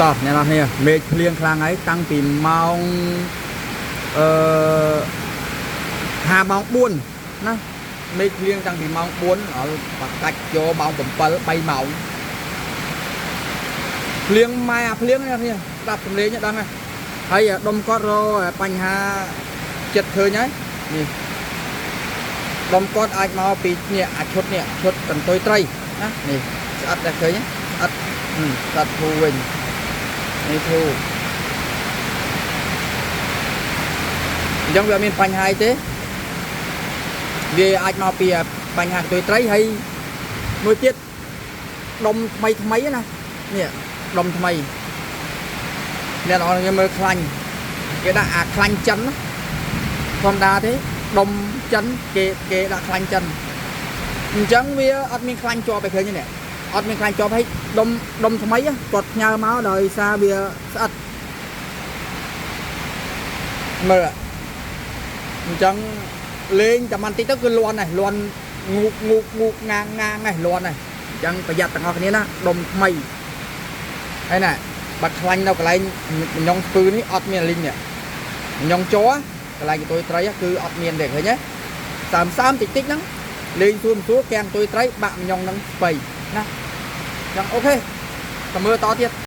តោះអ្នកនរគ្នាមេឃភ្លៀងខ្លាំងហើយតាំងពីម៉ោងអឺ5ម៉ោង4ណាមេឃភ្លៀងតាំងពីម៉ោង4ដល់បកាច់យកម៉ោង7 3ម៉ោងភ្លៀងម៉ែអាភ្លៀងអ្នកនរគ្នាស្ដាប់សំឡេងដឹងហើយហើយដុំគាត់រកបញ្ហាចិត្តឃើញហើយនេះដុំគាត់អាចមកពីនេះអាឈុតនេះឈុតកន្ទុយត្រីណានេះស្អិតដែរឃើញទេស្អិតស្អិតធូវិញ នេះធូអញ្ចឹងវាអត់មានបញ្ហាអីទេវាអាចមកពីបញ្ហាកន្ទុយត្រីហើយមួយទៀតដុំថ្មីថ្មីណានេះដុំថ្មីអ្នកនរគ្នាមើលខ្លាញ់គេដាក់អាខ្លាញ់ចិនណាធម្មតាទេដុំចិនគេគេដាក់ខ្លាញ់ចិនអញ្ចឹងវាអត់មានខ្លាញ់ជាប់ឲ្យឃើញទេនេះអត់មានខ្លាញ់ជាប់ឲ្យដុំដុំថ្មីគាត់ផ្ញើមកដោយសារវាស្អិតមើលអញ្ចឹងលេងតែមិនតិចទៅគឺលន់ហើយលន់ងូកងូកងូកងាងងាងហើយលន់ហើយអញ្ចឹងប្រយ័ត្នទាំងអស់គ្នាណាដុំថ្មីហើយណាបាត់ខ្លាញ់នៅកន្លែងញងស្ពឺនេះអត់មានលីងនេះញងជ័រកន្លែងកន្ទុយត្រីគឺអត់មានទេឃើញទេសើមសើមតិចតិចហ្នឹងលេងសួរសួរកាំងកន្ទុយត្រីបាក់ញងហ្នឹងស្បៃណាអញ្ចឹង OK តើមើលតទៀត។